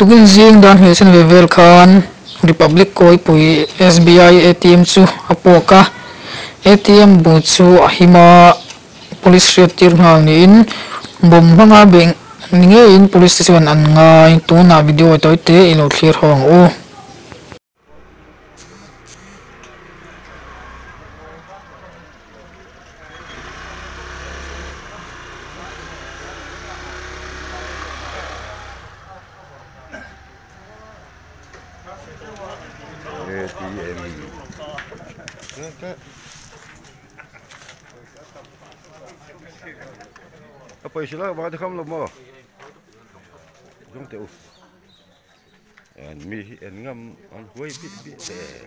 Tukin zing dar hnih sen ve vel khan Republic Kawipui SBI ATM chu a puak a, ATM bu chu a him a, Police hriattir nghal niin bomb hmanga beng ni ngeiin Police te chuan an ngai. Tunah video tawi te i lo thlir ho ang u. A pawisa lak vang te kham lo maw zawng teh u en mi hi en ngam an huai bik bik teh.